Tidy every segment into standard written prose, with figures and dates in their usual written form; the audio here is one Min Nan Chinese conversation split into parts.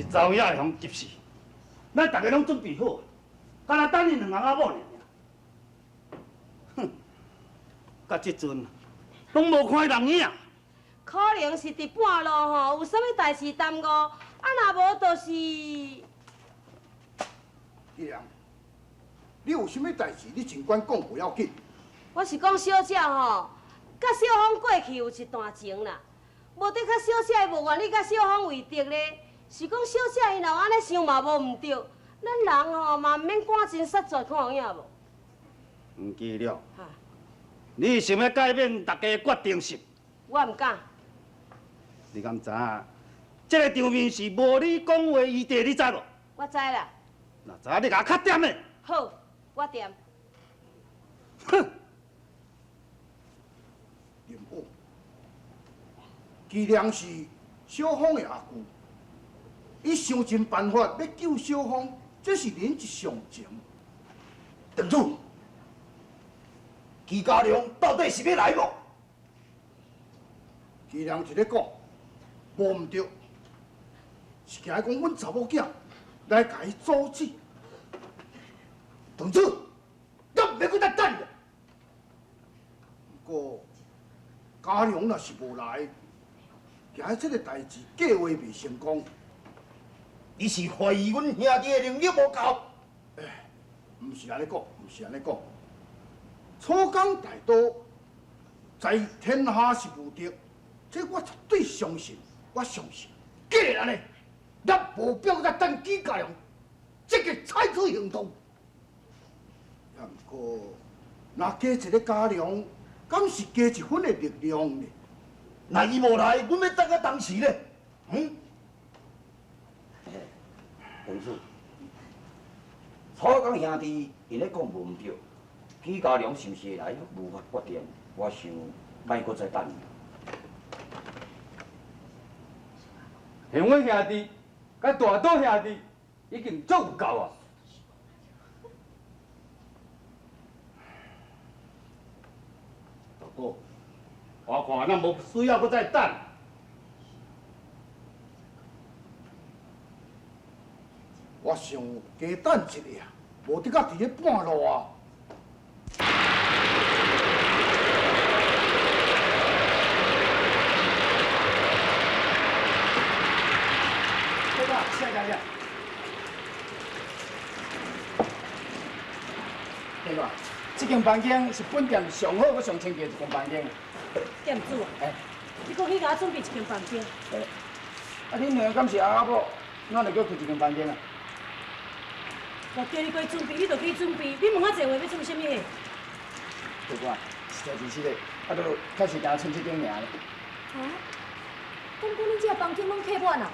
實在有影會予急死。咱逐家攏準備好，干焦等𪜶兩翁仔某爾爾。哼，到這陣攏無看𪜶人影。可能是佇半路吼，有啥物代誌耽誤，啊若無就是。既然你有啥物代誌，你盡管講，無要緊。我是講小姐吼，佮小芳過去有一段情啦，無得較小姐伊無願意佮小芳為敵咧，是講小姐伊若按呢想嘛無毋對，咱人吼嘛毋免趕盡殺絕，看有影無？黃基了，你想欲改變大家的決定是？我毋敢。你敢知影？這个場面是無你講話餘地，你知無？我知啦。若知影，你共我較恬的。好，我恬。哼！林寶，既然是小芳的阿舅，伊想盡辦法欲救小芳，這是人之常情。店主，紀家良到底是欲來無？既然一咧講，無毋對，是驚講阮查某囝來共伊阻止。店主，咱毋免閣再等。毋過，家良若是無來，驚這个代誌計劃袂成功。你是懷疑阮兄弟的能力無夠？欸，毋是按呢講，毋是按呢講。楚江大刀在天下是無敵，這我絕對相信，我相信。既然按呢，咱無必要再等紀家良，積極採取行動。也毋過，若加一个家良，敢是加一分的力量呢？若伊無來，阮欲等到當時咧？嗯？店主，楚江兄弟𪜶咧講無毋對，紀家良是毋是會來，無法決定。我想莫閣再等。嫌阮兄弟佮大島兄弟已經足有夠啊！大哥，我看咱無需要閣再等。我想加等一下，無得到佇咧半路啊！大哥，谢谢你。大哥，這間房間是本店上好、閣上清潔的一間房間。店主啊，欸，你閣去共我準備一間房間。欸，啊，恁兩个敢是翁仔某？哪會閣開一間房間啊？我叫你過去準備，你就去準備。你問我這話欲創啥物的？大哥，實在真實的，啊，就確實敢若賰這間爾咧。啊？講講恁這个房間攏客滿啊？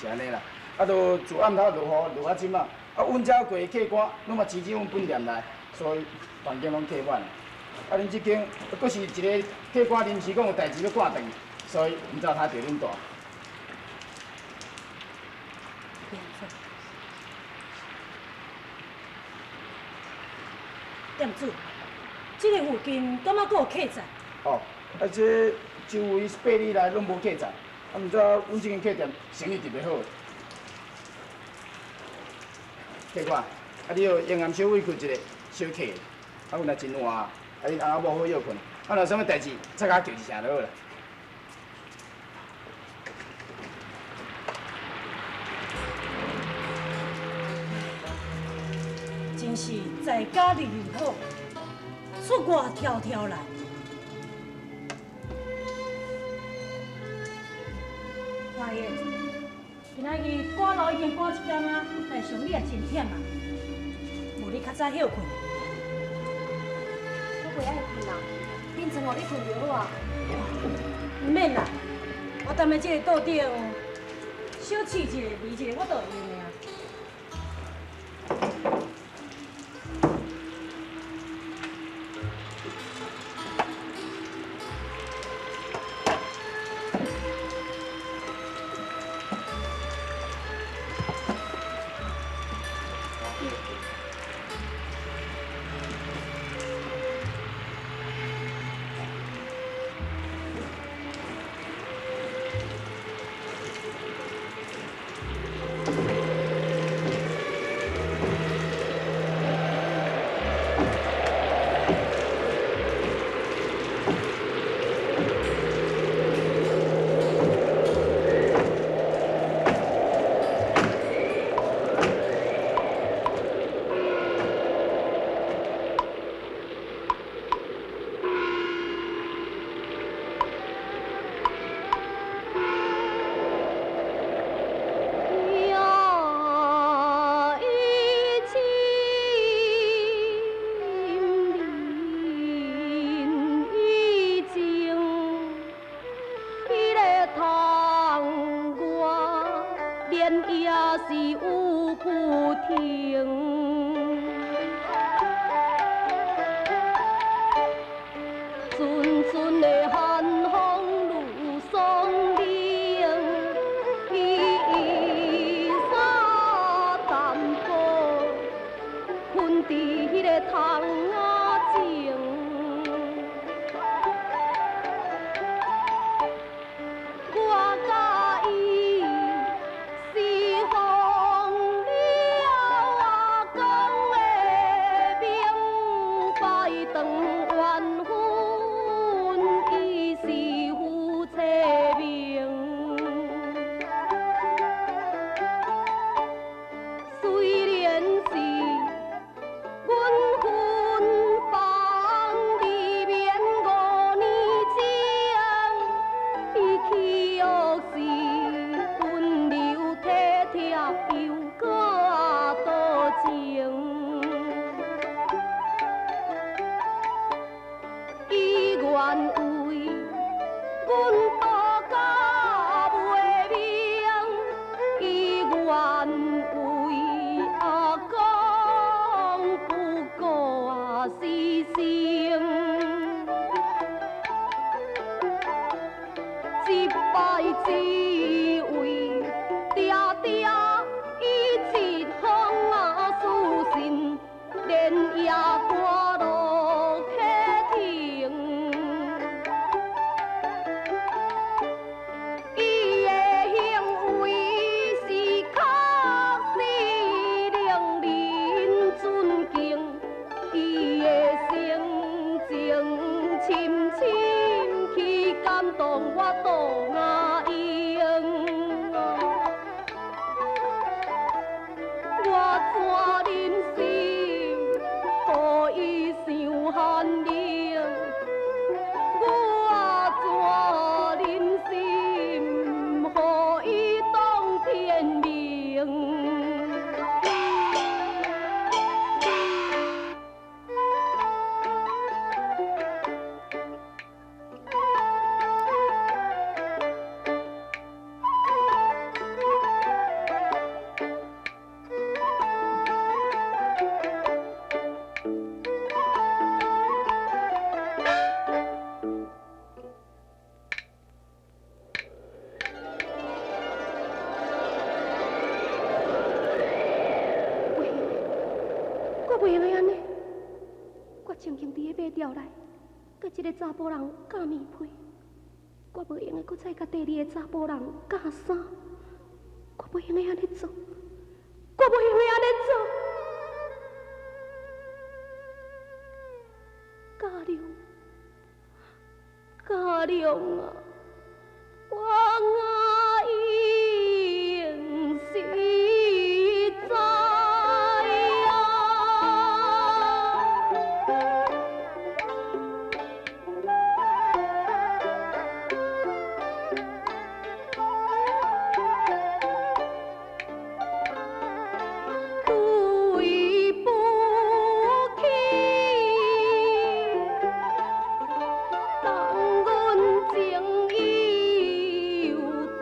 是按呢啦，啊，就自暗頭落雨落啊深啊，啊，阮遮過客官攏嘛擠進阮本店來，所以房間攏客滿。啊，恁這間閣是一个客官臨時講有代誌欲趕轉，所以毋知他著恁蹛。店主，這个附近敢猶閣有客棧？哦，啊，這周圍百里內攏無客棧，啊，毋知阮這間客店生意特別好。客官，啊，你予營業小委屈一下，小客，啊，阮也真晏，啊，恁翁仔某好歇睏，啊，若有啥物代誌，再共我叫一聲就好啦。真是在家日日好，出外迢迢難。大爺，今仔日趕路已經趕一工啊，但是你也真忝啊，無你較早歇睏。我袂愛睏啦，眠床予你睏就好啊。毋免啦，我踮咧這个桌頂，小試一下，味一下，我就會用的啊。連夜是雨不停。陣陣的寒風如霜冷，伊衣衫單薄，睏佇彼个窗仔前。我佮伊是奉了阿公的命，拜断缘分，伊是夫妻命。雖然是阮分房離眠5年前，伊契約是溫柔體貼又閣多情。伊願為阮賭甲袂明，伊願為阿公不顧啊犧牲。這擺只為定定伊一封啊書信，連夜趕落客廳。伊的行為是確實令人尊敬，伊的性情深深去感動我杜亞英。我怎忍心予伊傷寒冷？我怎忍心予伊當天命？袂用的，我袂用的按呢。我曾經佇个馬吊內，佮這个查埔人咬棉被，我無閒的閣再佮第二个查埔人咬衫，我袂用的按呢做，我袂用的按呢做。嘉良，嘉良啊，我愛用實在啊。對不起，當阮情意有斷。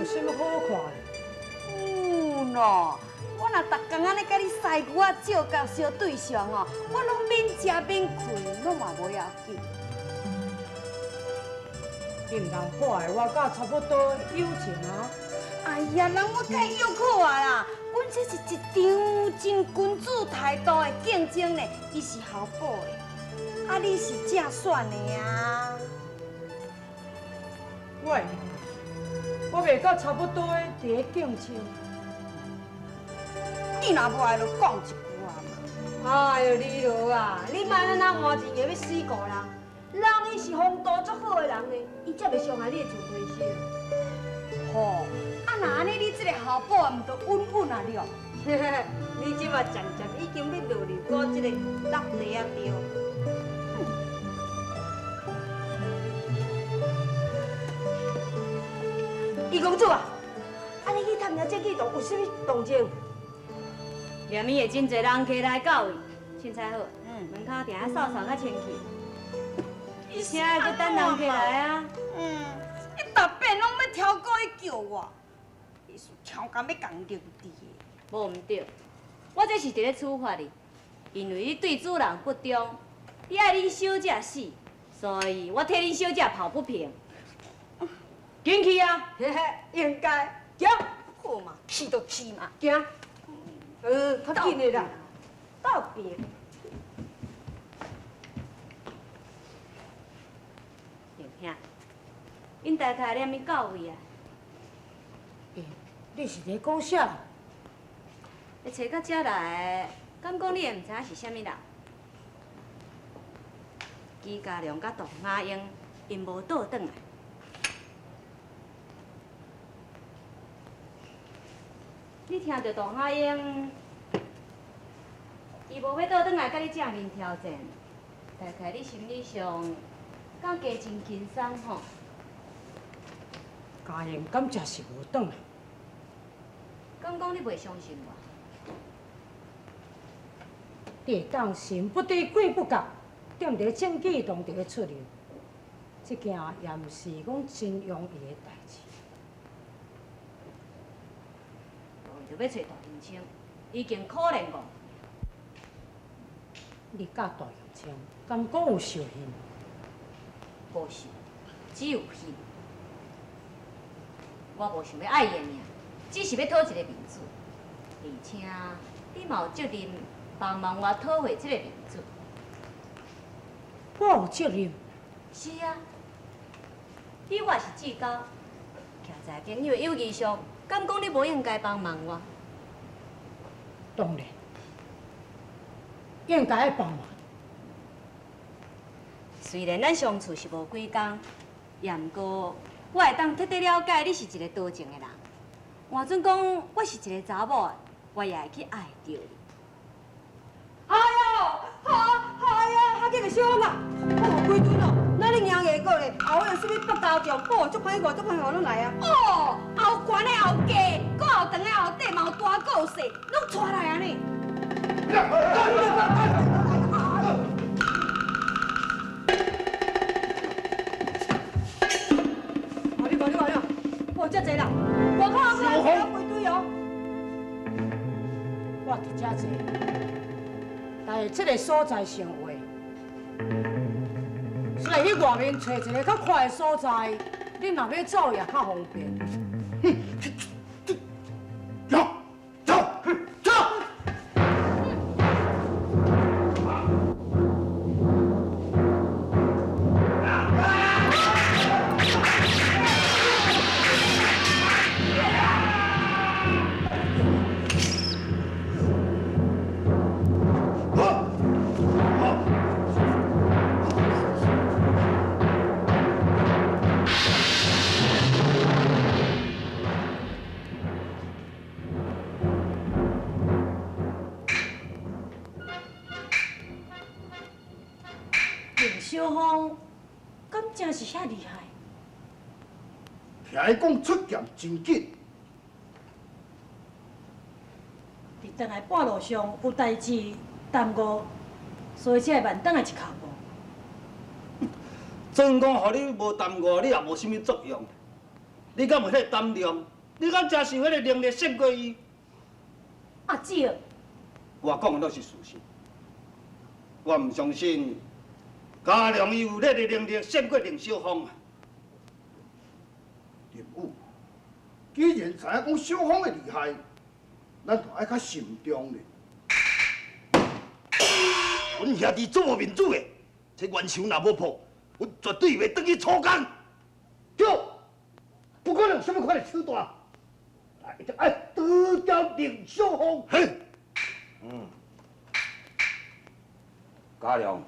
啥物好看的。有喏，我若逐工按呢共你师姑仔照角相对上哦，我拢免食免睏，拢嘛无要紧。你毋通破坏我佮差不多友情啊！哎呀，人我该约好啊啦，阮这是一场真君子态度的竞争呢，伊是候补的，啊你是正选的啊。我我袂佮差不多的伫咧竞争。你若无爱就讲一句啊嘛。哎哟，李罗啊，你莫按呢换真个欲死顾人。人伊是风度足好的人呢，伊才袂伤害你的自尊心。吼，啊若按呢，你这个候补毋就稳稳啊了？你这嘛渐渐已经欲落入我这个落地仔对。伊公主啊，啊你去探听这举动有啥物动静？连暝会真济人客来到位，凊彩好，门口定爱扫扫较清气。请会阁等人客来啊？嗯，伊逐遍拢欲超过伊叫我，伊是超工欲共凌治的。无毋对，我这是伫咧处罚你，因为你对主人不忠，你爱恁小姐死，所以我替恁小姐抱不平。紧去啊！嘿嘿，应该行。好嘛，去就去嘛。行。较紧的啦，斗拼。林兄，𪜶大概念伊到位啊？欸，你是咧讲啥？会揣到遮来，敢讲你会毋知影是啥物人？纪家良佮杜马英，𪜶无倒转来。你听著杜马英，伊无欲倒转来佮你正面挑战，大概你心理上敢加真轻松吼？家英敢真是无转来？敢讲你袂相信我？你会当神不知鬼不觉，踮伫咧政治堂伫咧出入，这件也毋是讲真容易的代志。为著欲揣杜云清，已经可怜我。你佮杜云清，敢讲有仇恨？无仇，只有恨。我无想欲爱伊的命，只是欲讨一个面子。而且你嘛有责任帮忙我讨回这个面子。我有责任？是啊，你我是至交，徛在朋友的友谊上，敢讲你无应该帮忙我？当然，应该爱帮忙。虽然咱相处是无几工，也毋过我会当彻底了解你是一个多情的人。换准讲我是一个查某的，我也会去爱著你。哎哟，哈哈呀，哈紧个小风啊！哦，规阵哦，咱咧赢下过咧，后尾有啥物北家将，哦，足歹看，足歹看，拢来啊！哦，后悬的后低，阁后长的后短，嘛有大阁有细，拢带来啊呢！哦，你看，你看，你看，哦，遮济人，外口外口规堆哦。我伫遮坐，但是这个所在想话，所以去外面揣一个较宽的所在，恁若欲走也较方便。走，走，走！林小芳，敢真是遐厉害？听伊讲出剑真紧，伫转来半路上有代志耽误，所以才会慢转来一脚步。真讲予你无耽误，你也无啥物作用。你敢有彼个胆量，你敢真是有彼个能力胜过伊？阿姊，我讲的拢是事实。我毋相信嘉良伊有彼个能力胜过林小凤啊。林武，既然知影讲小凤的厉害，咱就爱较慎重咧。阮兄弟足无面子的，这冤仇若无报，阮绝对袂转去楚江。对，不管用啥物款的手段，一定爱除掉林小凤。嘿，嘉良，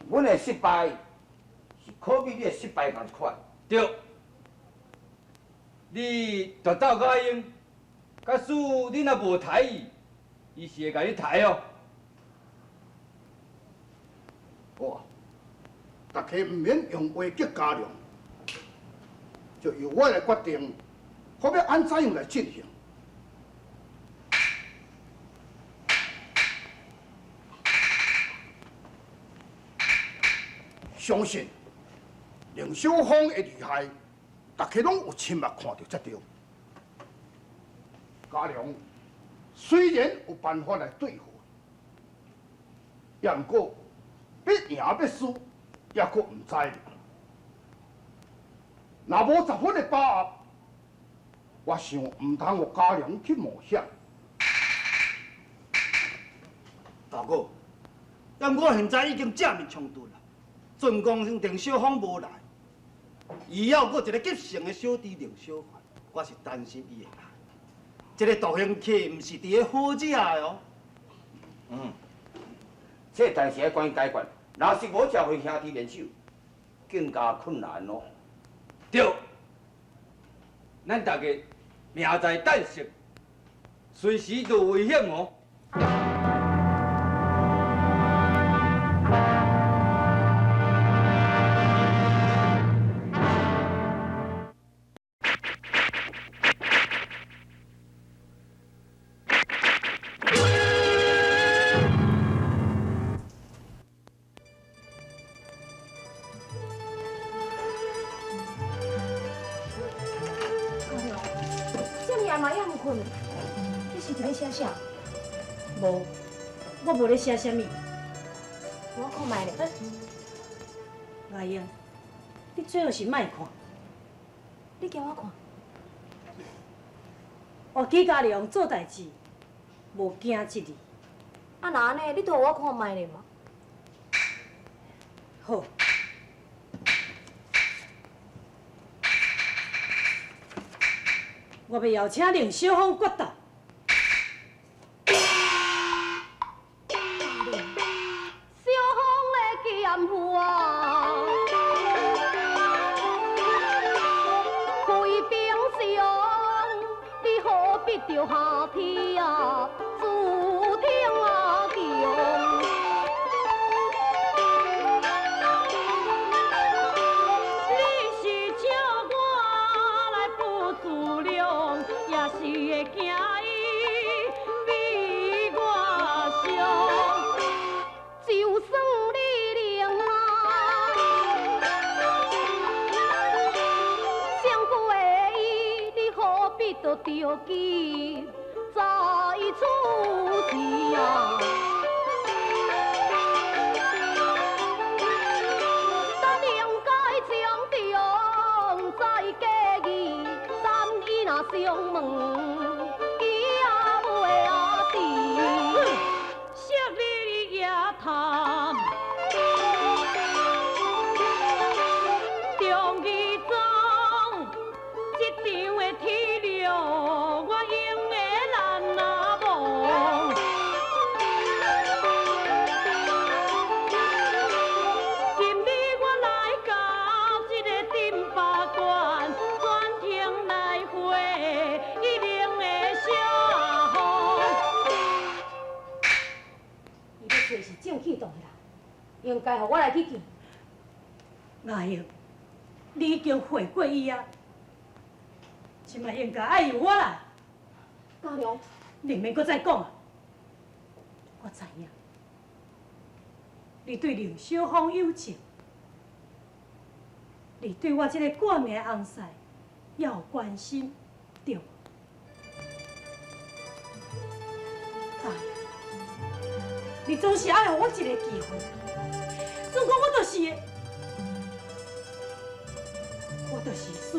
阮的失败是可比你的失败仝一款。对，你大斗较英，假使你若无刣伊，伊是会共你刣哦。好啊，大家毋免用话激嘉良，就由我来决定，好欲按怎样来进行。相信林小凤的厉害，大家拢有亲目看著才对。嘉良虽然有办法来对付，也毋过欲赢欲输，犹阁毋知咧。若无十分的把握，我想毋通予嘉良去冒险。大哥，也毋过现在已经正面冲突啦。阵讲林小凤无来，伊还有阁一个急性的小弟林小凡，我是担心伊会来。这个独行客毋是伫咧好食的哦。这代志爱赶紧解决，若是无召会兄弟联手，更加困难咯。对，咱大家命在旦夕，随时都有危险哦。无，我无咧写啥物。我看觅咧。阿英，你最好是莫看。你叫我看。我纪家良做代志，无惊一字。啊，若按呢，你就予我看觅咧嘛。好。我欲邀请林小凤决斗。小凤的剑斧啊，开冰箱，你何必着下天啊，注天啊强？你是笑我来不自量，也是会惊伊比我伤。就算你能啊，胜过伊，你何必著着急在此时啊？咱应该将中再计议，等伊若相问，伊也袂啊知。惜你也贪，中义庄这场的体谅，我永会难啊忘。今日我来到这个镇巴关，专程来会一定会相逢。伊欲揣是正气堂的人，应该予我来去见。阿英，你已经会过伊啊，这摆应该爱由我来。嘉良，你毋免阁再讲啊！我知影，你对林小凤有情，你对我这个挂名翁婿也有关心。對。大爷，你总是爱予我一个机会，总讲我就是，我就是衰，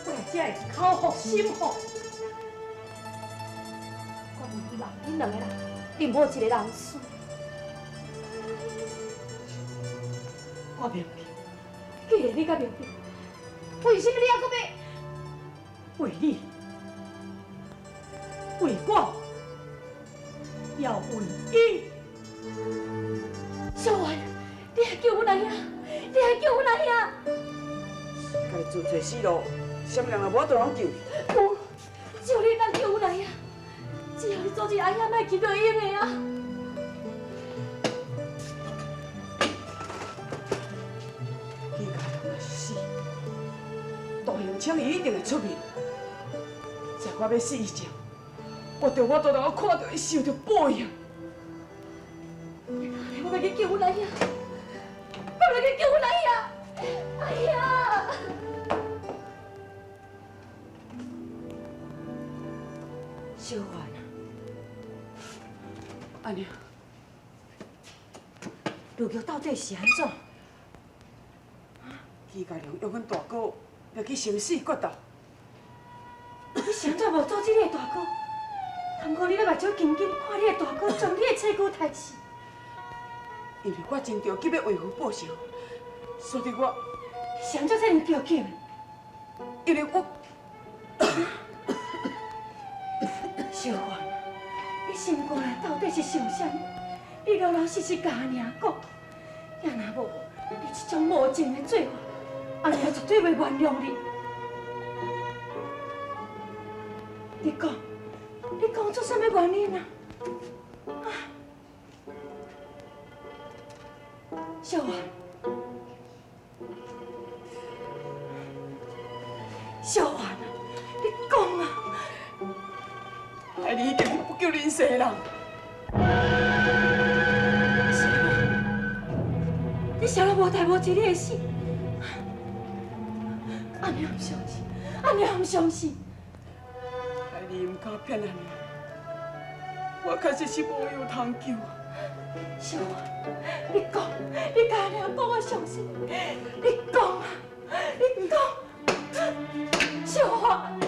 我才会口服心服。我毋希望恁两个人，任何一个人输。我明白，既然你较明白，为什么你还阁欲为你、为我，也为伊？小婉，你还叫阮阿兄？你还叫阮阿兄？家己自找死路，啥物人也无法度通救你。无，只有你会当救阮阿兄。只要你阻止阿兄莫去，就会用的啊！许家龙若是死，杜永清伊一定会出面。在我欲死以前，我就无法度通看著伊受著报应。我欲去救阮阿兄，我欲去救阮阿兄，阿兄！小婉啊，阿娘，卢玉到底是按怎？许家良约阮大哥欲去生死决斗。你是按怎无阻止你的大哥？毋过你咧目睭紧紧看你的大哥将你的妻子杀死。因为我真著急欲为父报仇，所以我你是按怎遮尔著急？因为我小婉，你心肝内到底是想啥物？你老老实实共阿娘讲，也若无，你这种无情的做法，阿娘绝对袂原谅你。你讲，你讲出啥物原因啊？啊！小婉，小婉啊，你讲啊！害你已经不救人世人。是吗？你啥拢无代无志，你会死？阿娘毋相信，阿娘毋相信。害你毋敢骗阿娘，我确实是无药通救。小婉，你讲，你共阿娘讲，我相信。你讲啊，你讲，小婉。